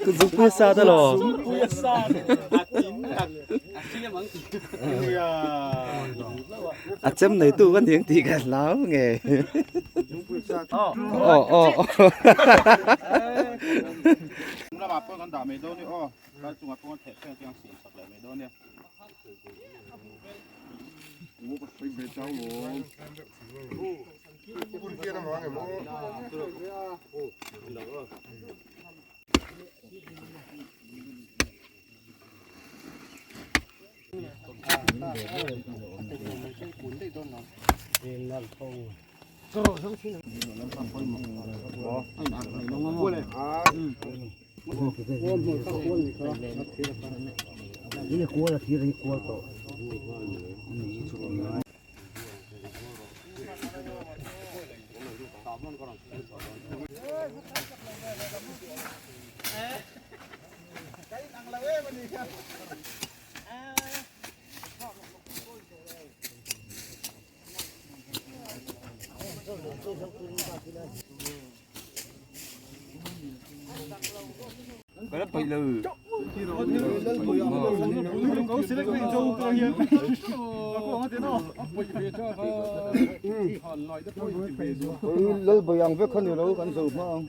Kut zungpui a sat alaw. A chem neitu ka ni ang tih ka hlau nge. Aw aw aw. Lalbayang vek kha ni lo kan zo hma ang.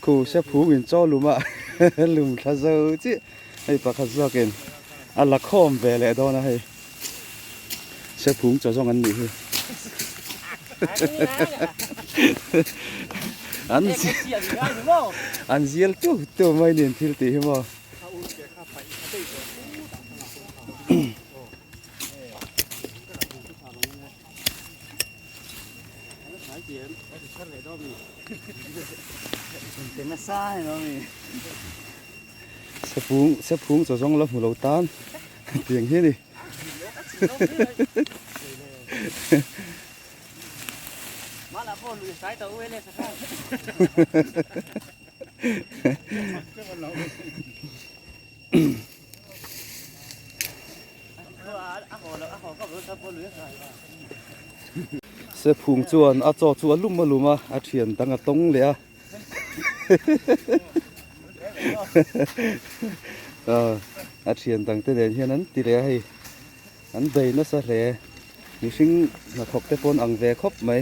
Khu se phung in chaw lum a lum thla zo chiah hei pakhat zawkin a la khawm ve leh dawn a hei se phung chaw zawng an nih hi an an zial tu tu mai nen thil tih hi maw. Sephung sephung chaw zawng la hmu lo tan tiang hi a ni. Sephung chuan a chaw chu a lum a lum a, a thian dang a tawng leh a. A thian dang te nen hian an ti leh a hei, an bei nasa hle. Mihring hnathawk te pawn ang ve khawp mai.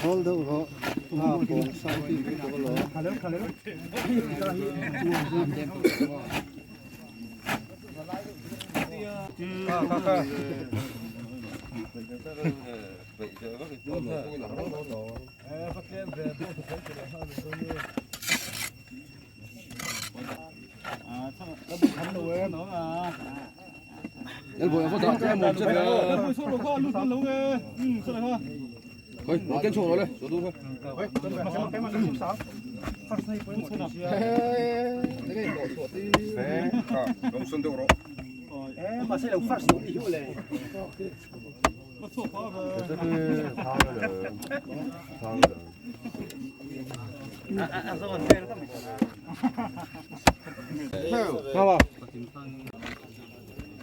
Thawl deuh rawh a pawng sang bik lutuk alawm.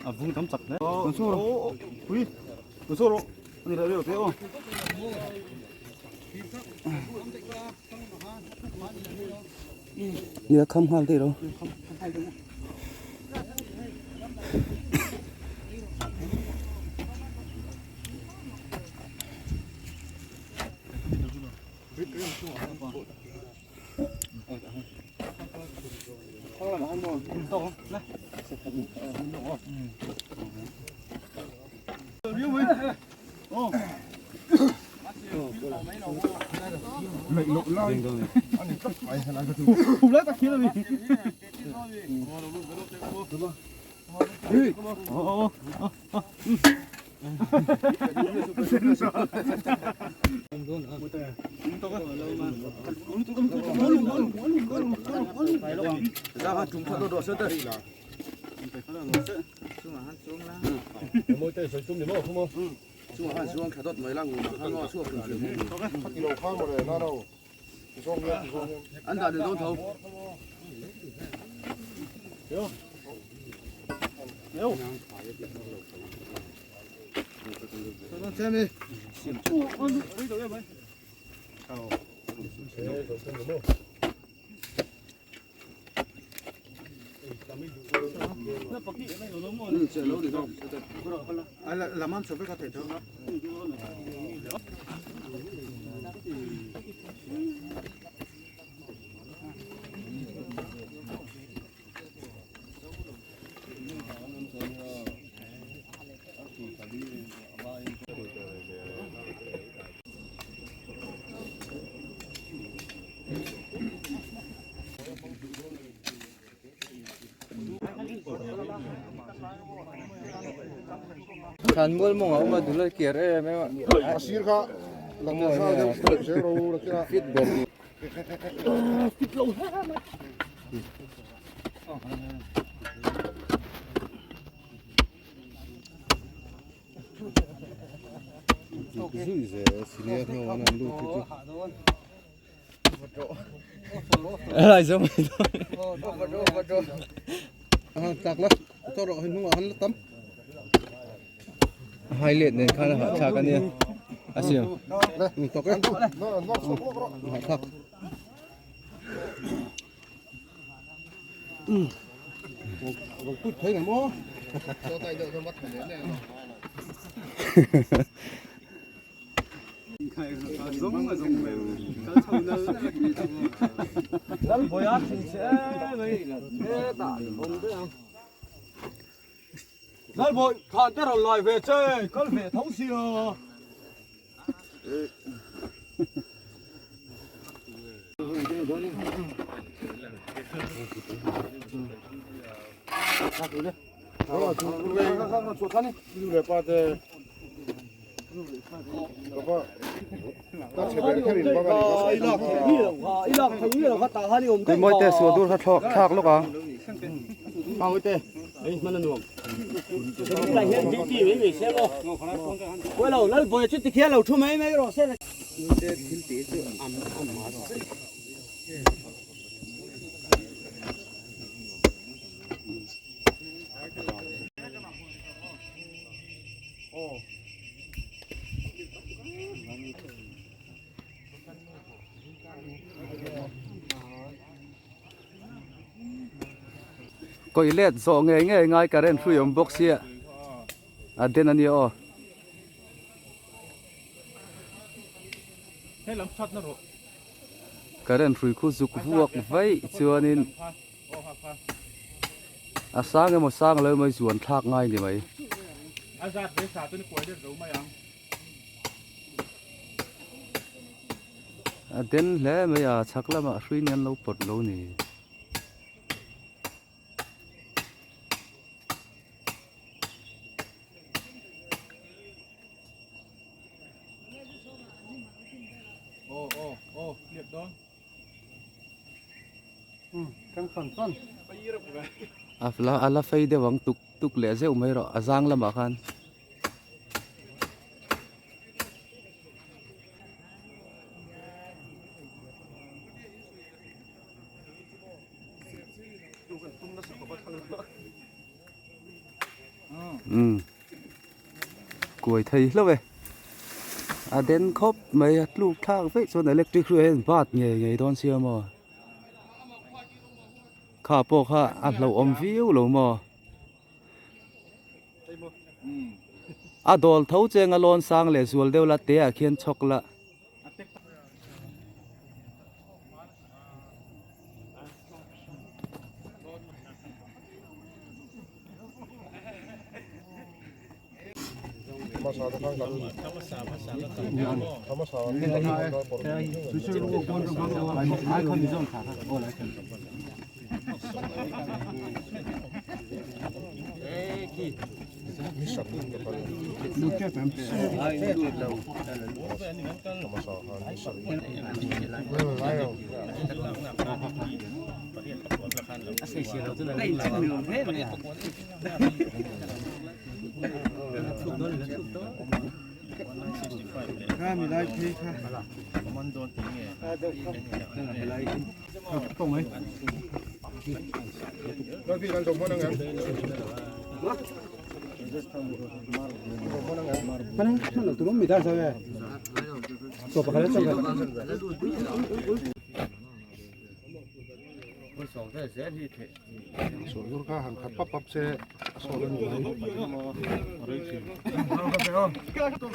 A vung tam chak hle. Kan saw rawh. Pui. Kan saw rawh. Ani reh reh te aw. Nia kham nghal daih lo. Thlan mual mawng a awm a dul a kiar em em a. A sir kha lang leh zal deuh deuh zel ro la kira. Fit ber ni. Zui zel senior ho an han lut hi chu. Lai zo mai dawn. A han tlak la, chaw rawh hi hnungah han la tam. A hai let nen khan a hahthlak a nia. A siam. Tawk e. Hahthlak. Rong put thei ngam aw. Tuimawi te sual dur kha thlawk thlak lawk ang. Kawi let zawh ngei ngei ngai current hrui awm bawk sia a den a nia aw. Current hrui khu zuk vuak vaih chuanin a sang emaw sang lo emaw zuan thlak ngai ni mai. A den hle mai a chhak lamah hrui in an lo pawt lo ni. A la fei deuh ang tuk tuk leh zeuh mai rawh a zang lamah khan. Umm kuai thei hlauh e a den khawp mai a tluk thlak veih chuan electric hrui ah hian bat ngei ngei dawn sia maw kha pawh kha a hlauhawm viau lo maw a dawl tho cheng a lawn sang leh zual deuh la te ah khian chhawk la.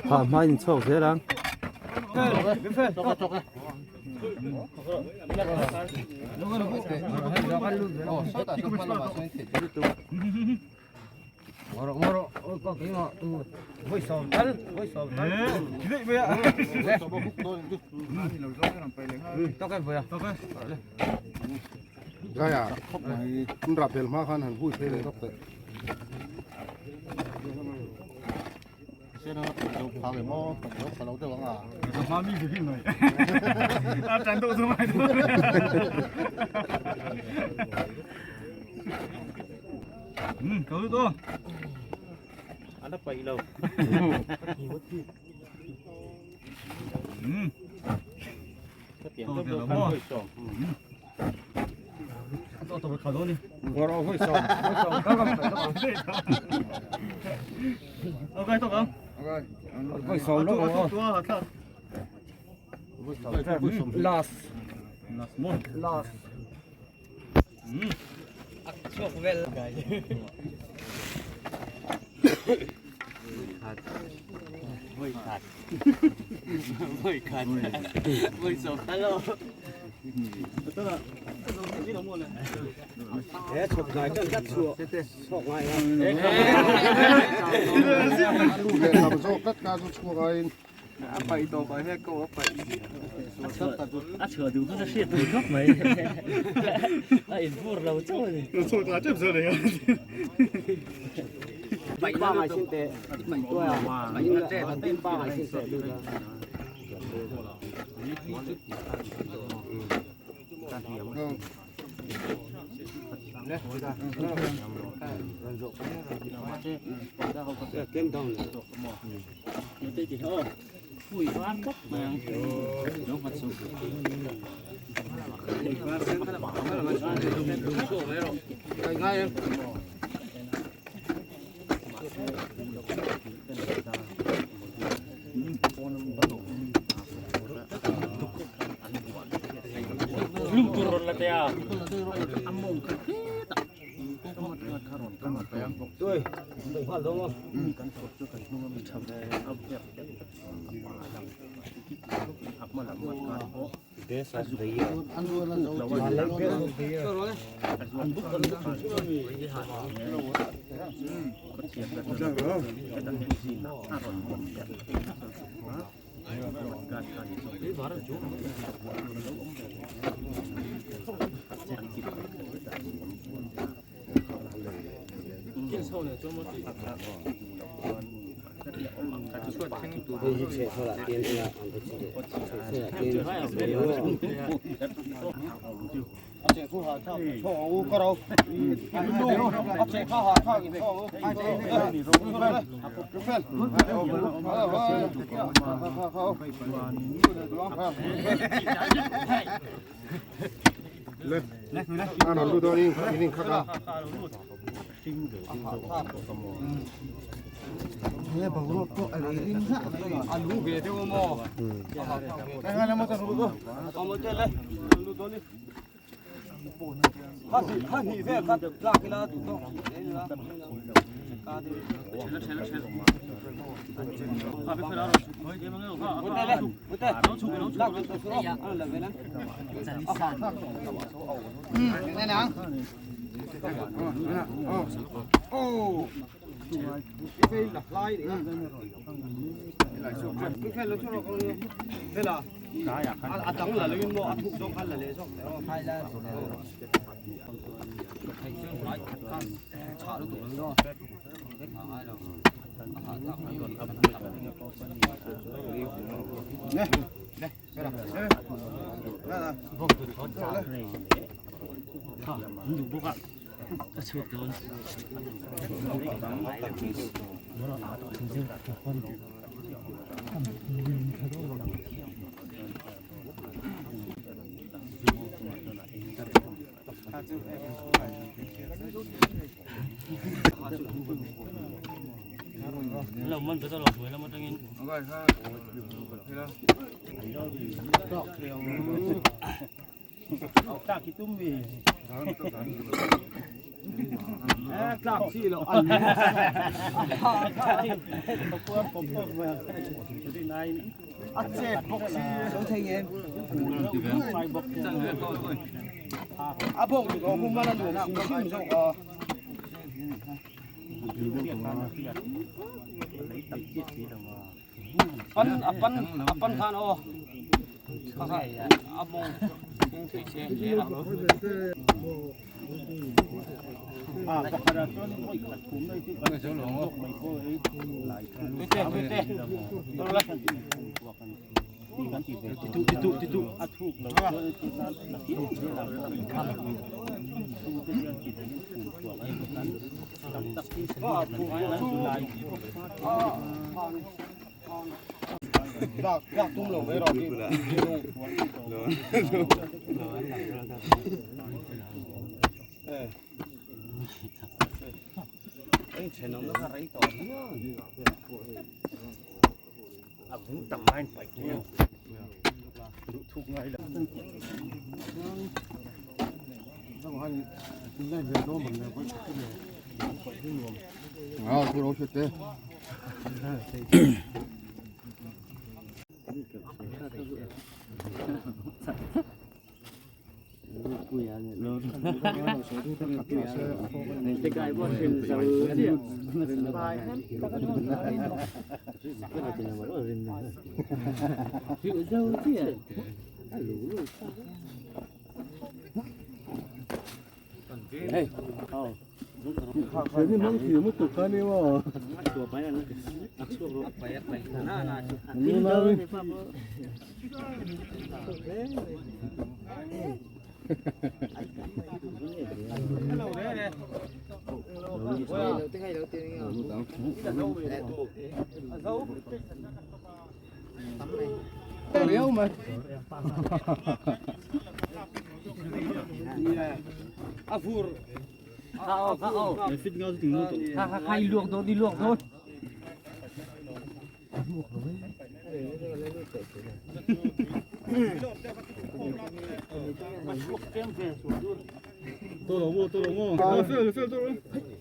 Ha hma in chhuak zel ang.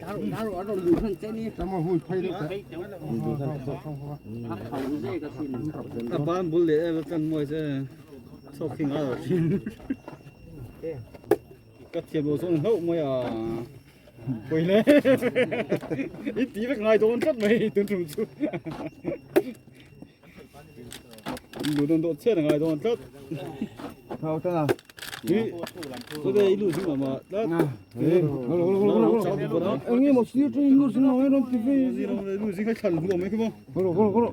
A ban bul leh em a tlan mawi che chhuak khi ngai lo thin ka thiam lo zawng hlauh mai a pawi hle i ti vek ngai dawn tlat mai tun tum chu lu dawn dawh chhiat a ngai dawn tlat Thau tan a. Chute i lu zing mah mah tlat. Eng nge maw sir chu in lu zing mah mai rawn ti ve. Lu zing kha thlan hmuh mai khi maw. Kolo kolo kolo.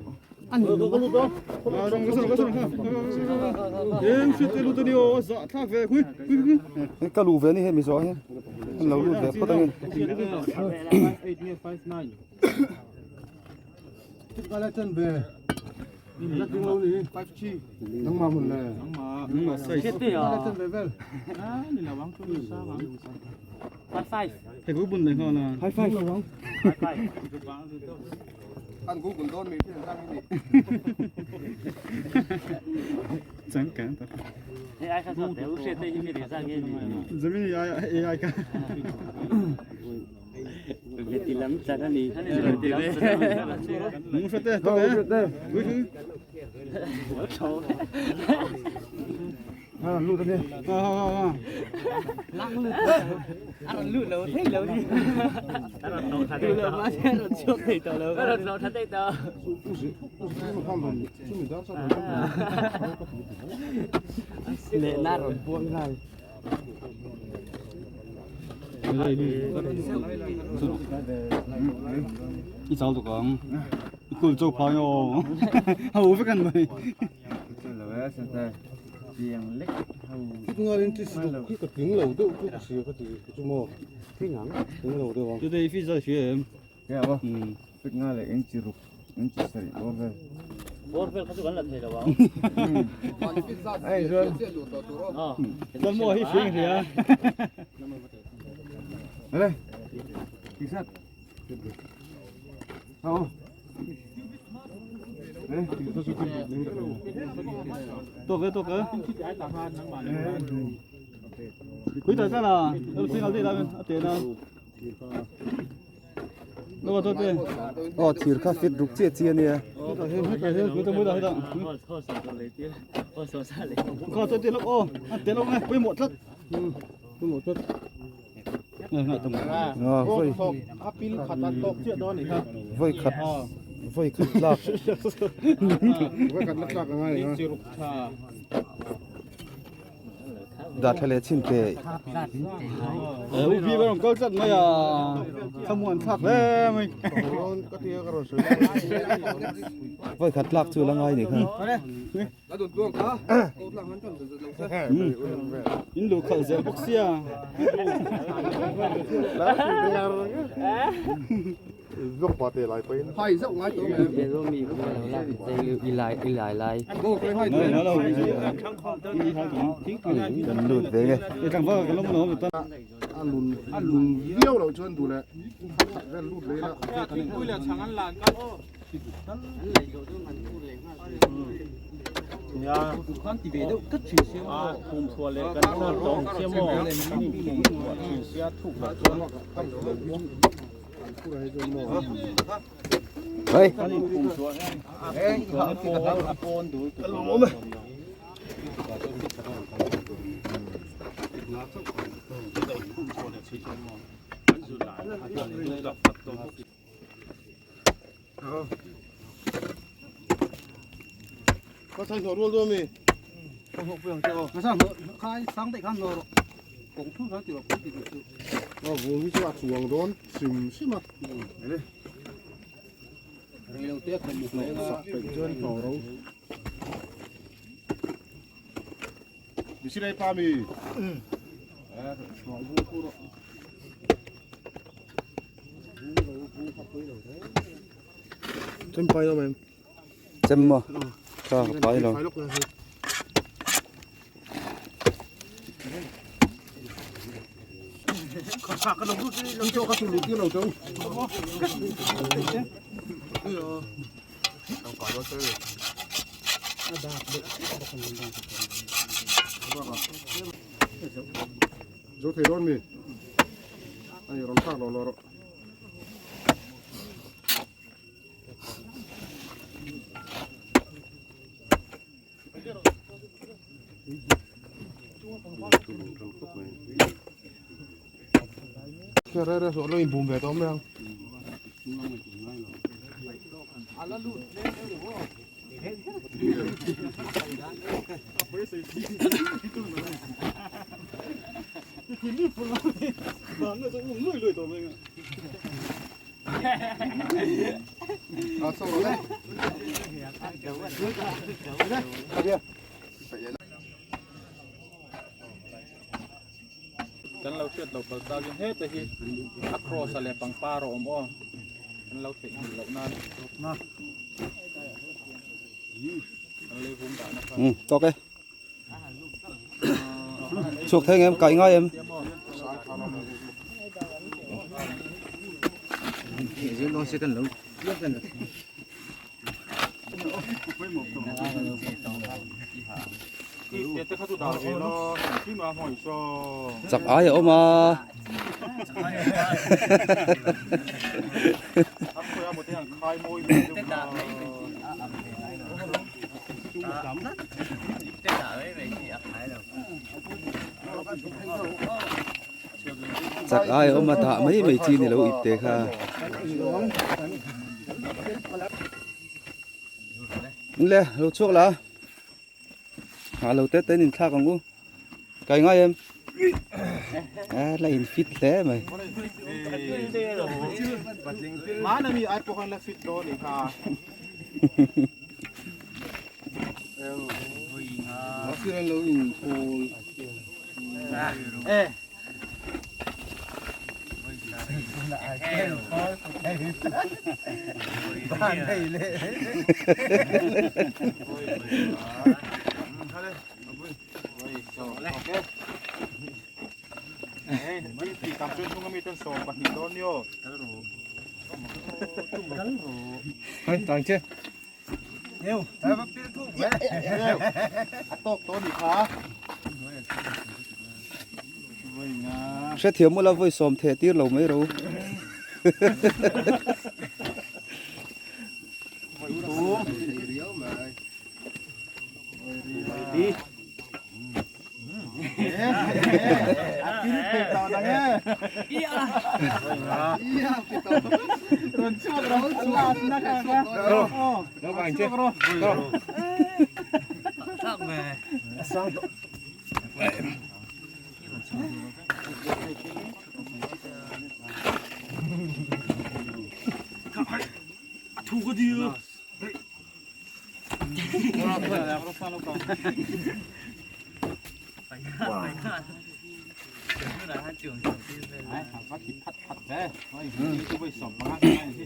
Ka lu ve a ni hemi zawh hian an lo lut ve phawt angin. I chal tuk ang i kul cho phai aw ho vek an mai Today fi za hria em Chuan maw hi hria hria Tawk e tawk e Pui ta ta la lo singal dei la a te na Lo to te Aw thir kha fit ruk chiah chiah a nia. Pui ta pui ta heta Kha to te lo aw a te lo nge pawimawh tlat pawimawh tlat Aw vawi vawi khat vawi khat tlak dah tha leh chin teh. Upi ka rawn kal tlat mai a thlamuan thlak hle mai. Vawi khat tlak chu la ngai ni kha. In luh khalh zel bawk sia. Kan lut ve nge. Hei. Chem maw? Kha ka pai lo. Kan lo hriat lo phal takin heta hi a cross a leh pangpar a awm aw kan lo theihnghilh loh nan kan lei vum dahna kha. Um tawk e. Chhuak thei ngem kai ngai em. Chak ai a awm a. Chak ai a awm a dah mai mai chi ni lo ip te kha. Le lo chhuak la ha lo te te in thlak ang u kai ngai em a la in fit hle mai Mana mi ai pawh khan la fit dawn ni kha. Hrethiam ula vawi sawm theh tir lo mai ro.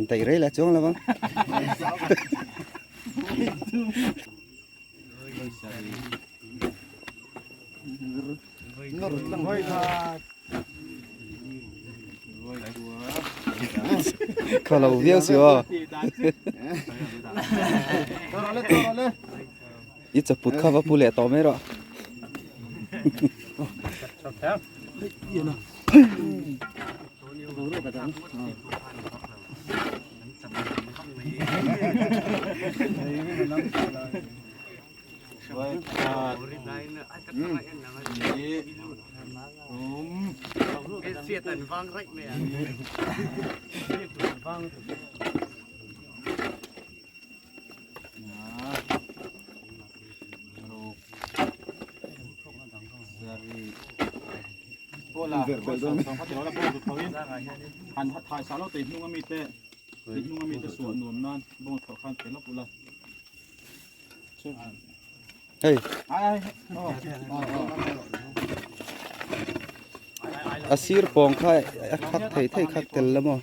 Daih rei la chuang lo vang. Khaw lo viau si aw. I chaput kha va pu leh tawh mai rawh. Hei a sir pawng kha a khak thei thei khak tel la maw.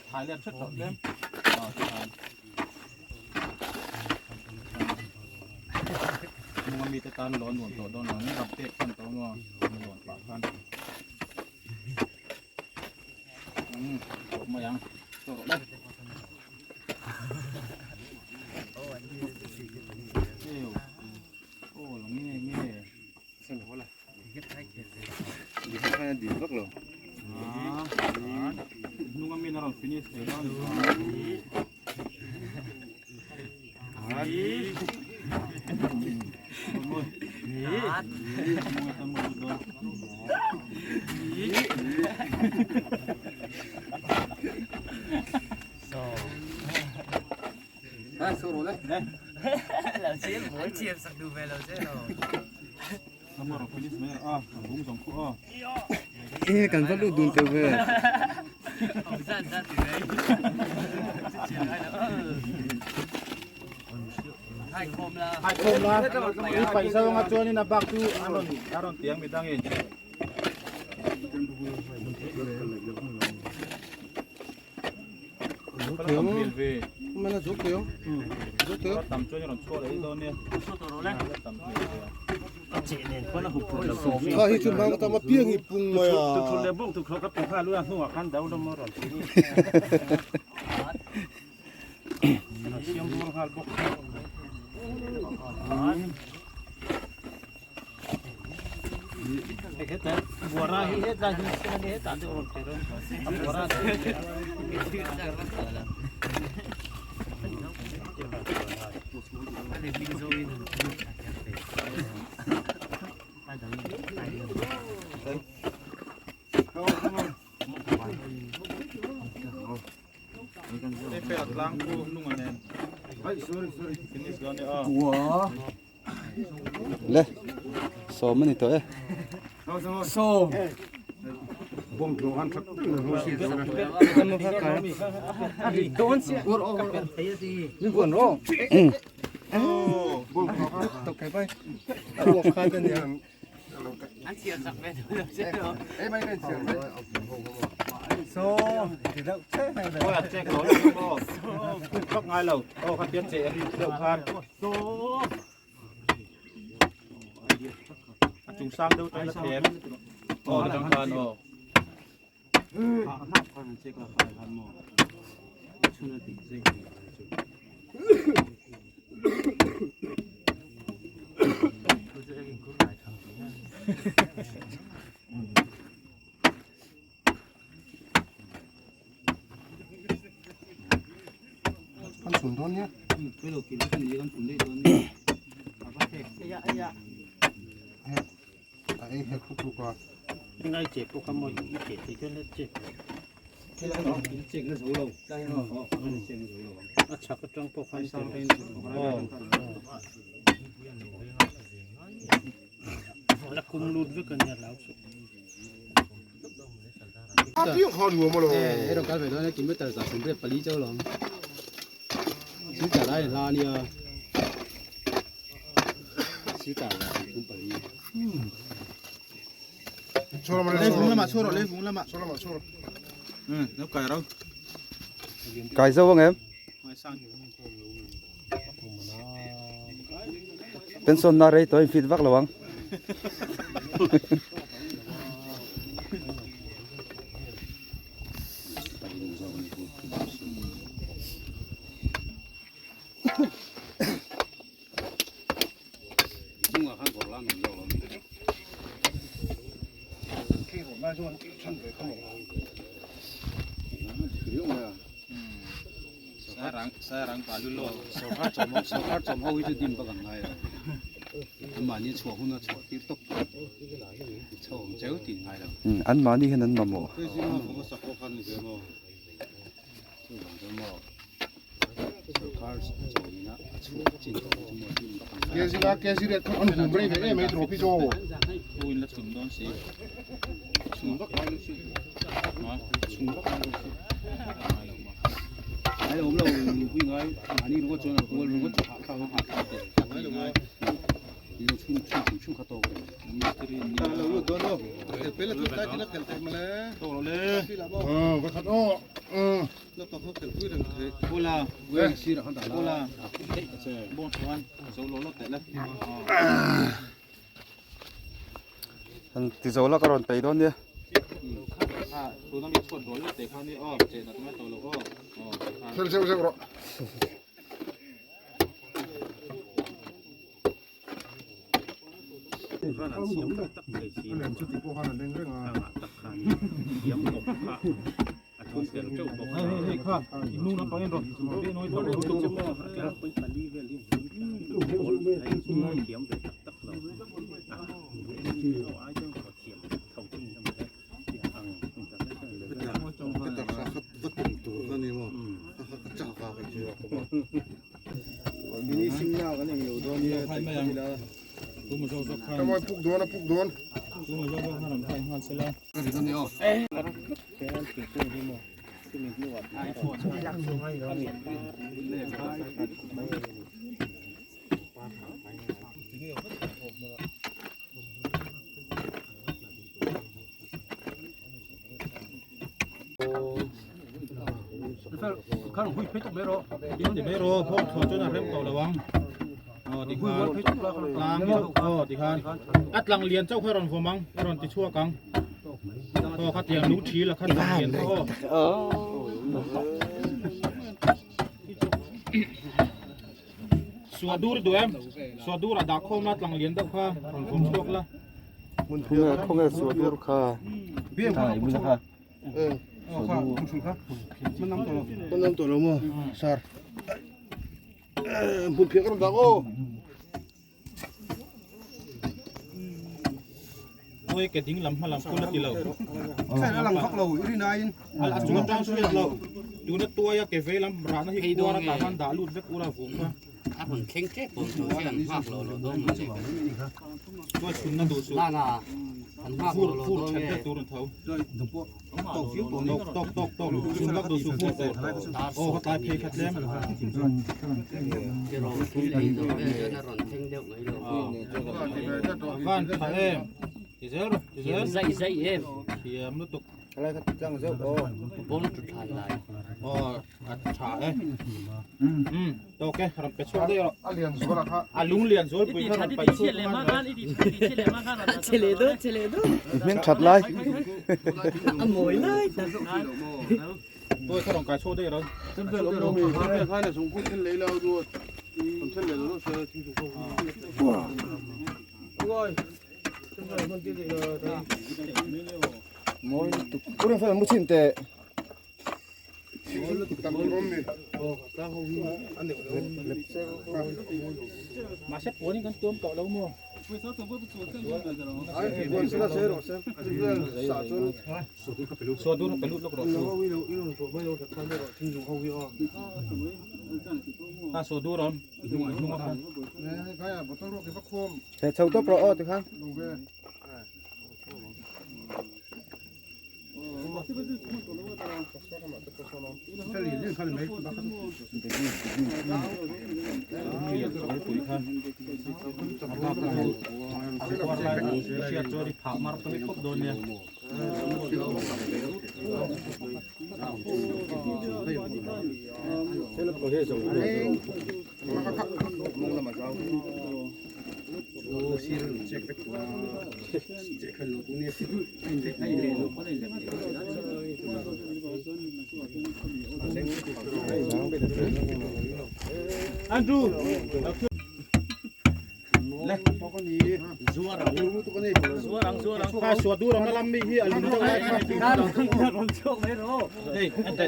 E kan va lut dun teuh ve. Kha hi chu hmang tam apiang hi pung mai a. Le sawm a ni tawh e. Sawm. Kan chhun dawn nia. A ei hek hluk hluk a. A piang kha nuam a lo. Hei rawng kal ve dawn e kilometer 174 chauh lo. Silchar ai hla ania. Silchar 134. Kai zo ang em? Pension na rei tawh in fit vak lo ang. Sorkar chawm ho hi chu dim vak an ngai lo. Anmahni chhuah huna chhuah tir tawp chho ang cheu tih ngai lo. Anmahni hian an mamawh. Chuvang chu maw sorkar chawmina a chhuah chin tawh hi chu maw dim vak an ngai lo. Kg la kg ret kha an hum rei ve em ai trophy chu. Ngai lo awm lo pui ngai mahni ringawt chuan a kual ringawt chu hahthlak a hahthlak teh ngai lo chhun chhun chhun chhun kha tawk reng. An ti zo la ka rawn peih dawn nia. Hai mai ang. Tumaw zawk zawk khan. Tamawi puk dawn a puk dawn. Tumaw zawk zawk khan rawn hai nghal sela. Ti mai rawh phawk thaw chuan a rem tawh lo ang aw ti khan tlang aw ti khan a tlang lian chauh kha a rawn vawm ang a rawn ti chhuak ang aw khatiang lung thil a kha tlang lian kha aw. Suah dur duh em? Suah dur a dah khawm la tlang lian deuh kha rawn vawm chhuak la. Khawnge khawnge suah dur kha. Manam tawh lo maw sir. Hmun phiah ka rawn dak aw. Oi ke ding lam hma lam kul a ti lo. Khan a lang vak lo i rin aiin. A chung atang hriat lo. Tuna tuaia ke vei lam rahna hi kuar a tah khan dah lut vek ula vung kha. A rawn thleng tep awm tur hi an nghak lo lo dawn mai le. Tuai chhunna duh suh. Na na an nghak lo lo Fur dawn then nge. vek tur an tho. Tawk tawk tawk tawk chhun vak duh suh fur tur. Aw ka tlai phei kha tlem. Ti rawh thil ei zawh vel chuan a rawn thleng deuh mai lo. Van tha em. Ti zel rawh ti zel. Thiam zaih zaih em. Thiam lutuk. Bawng tu than lai. Aw a tha e. Um tawk e rawn pe chhuak daih rawh. A lian zual a kha. A lung lian zual pui kha rawn paih chhuak nghal mai. Hming that lai. Tuai kha rawn kai chhuak daih rawh. Mawi lutuk. Purin fel mu chhin teh. Mahse puanin kan tuam tawh lo maw? Saw dur pe lut lawk rawh chu. Ha saw dur awm i hnungah i hnung a khan. He chho tawp rawh aw tikhan. Andrew kha suah dur ang lam mi hi a lung deuh lai kha hei an te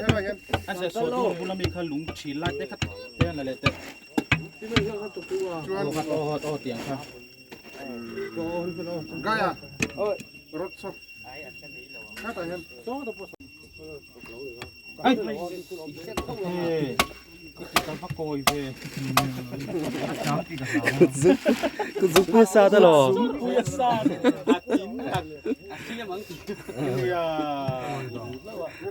an se suah dur bula mi kha lung thil lai te kha te an la leh teh aw aw aw tiang kha Gaya. Rot so. Ai hey kan va kawi ve Kut zuk pui sa ta lo. Pui sa a tin tak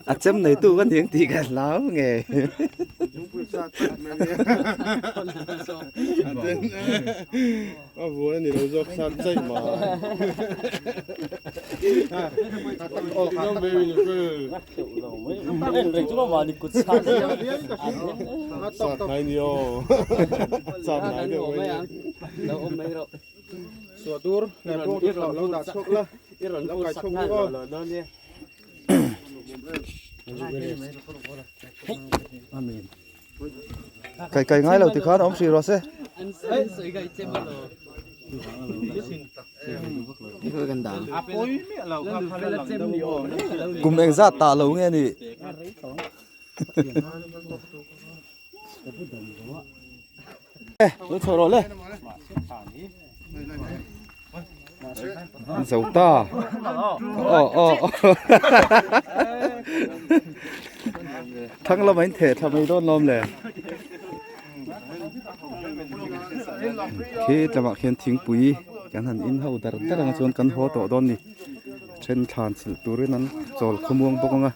A chem nei tu kan hiang tih ka hlau nge. A vuan a ni lo zawk sat chaih mai. Sat nai ni aw. Sat nai deuh mai ni. Suah dur leh pawh chu lo dah chhuak la. Lo kai chhuak bawk aw. Kai kai ngai lo ti khan awm hrih rawh se. Kum engzat tah lo nge ni. Lo chho rawh le. Zo ta. Aw aw. Thang lama in theh thla mai dawn lawm le. Khi tlangah khian thingpui kan han in ho dar dar ang chuan kan haw tawh dawn ni. Then thlan chilh turin an chawl khawmuang bawk ang a.